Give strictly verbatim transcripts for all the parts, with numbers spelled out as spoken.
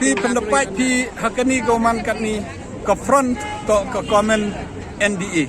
Phi pyndapait phi ha kani ka man katni, ka front toh ka government N D A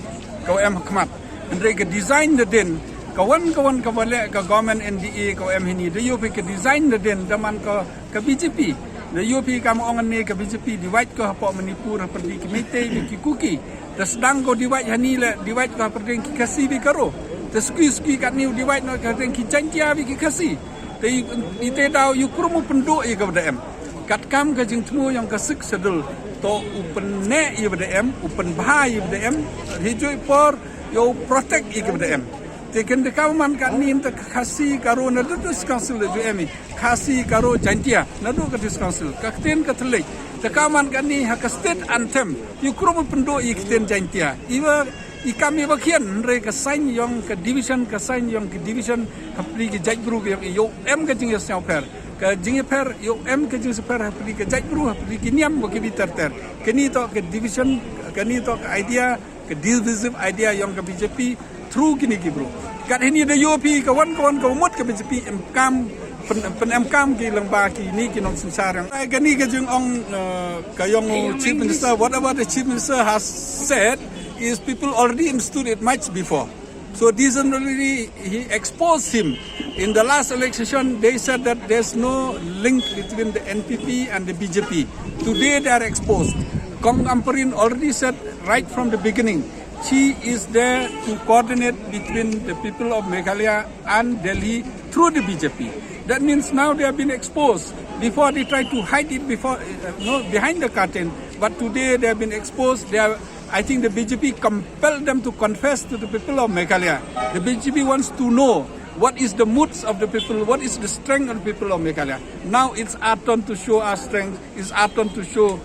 ka wa em ha khmat. Hynrei ka design da dien, ka wan ka wan ka wa leh ka government N D A ka wa em hini, da yoo phi ka design da dien da man ka, ka B J P. Da yoo phi kam ong ne ka B J P divide ko hapoh Manipur hapyrdi ki Meitei bad ki Kuki. Te sdang ko divide hani le, divide ko hapyrdi ki Khasi bad Garo. Te squeeze squeeze katni u divide noh hapyrdi ki Jaintia bad ki Khasi. Te i, i te daw u krum u pynduh ya ka wa da em. Katkam ka jingthmu yong ka Sixth Schedule, toh u pynneh ya wa da em, u pynbha ya wa da em, heijooh i por yow protect ya ka wa da em. Te kynta ka man katni, ym ta ka Khasi Garo na du District Council da ju em i. Khasi Garo Jaintia na du ka District Council. Ka ktien ka thylliej. Te ka man katni ha ka state anthem, u krum u pynduh ya ka ktien Jaintia. I wa, i kam i wa khian, hynrei ka sign yong ka division, ka sign yong ka division hapyrdi ki jaitbru ka yong i, yow em ka jingsñiawpher. Ka jingpher, yow em ka jingsñiawpher hapyrdi ka jaitbru, hapyrdi ki niam wa ki bynta ter ter. Kani toh ka division, kani toh ka idea, ka divisive idea yong ka B J P through kini ki bru. Kat hini da yoo phi ka wan ka wan ka wa mut ka B J P em kam, pyn, pynemkam ki lyngba kini ki nongsynshar yong. Ai, kani ka jingong, uh, ka yong u Chief Minister, whatever the Chief Minister has said is people already understood it much before. So this is already, he exposed him. In the last election, they said that there's no link between the N P P and the B J P. Today they are exposed. Kong Ampareen already said right from the beginning, she is there to coordinate between the people of Meghalaya and Delhi through the B J P. That means now they have been exposed. Before they tried to hide it before, uh, no, behind the curtain, but today they have been exposed. They are, I think the B J P compelled them to confess to the people of Meghalaya. The B J P wants to know what is the moods of the people, what is the strength of the people of Meghalaya. Now it's our turn to show our strength, it's our turn to show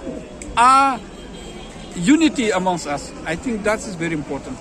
our unity amongst us. I think that is very important.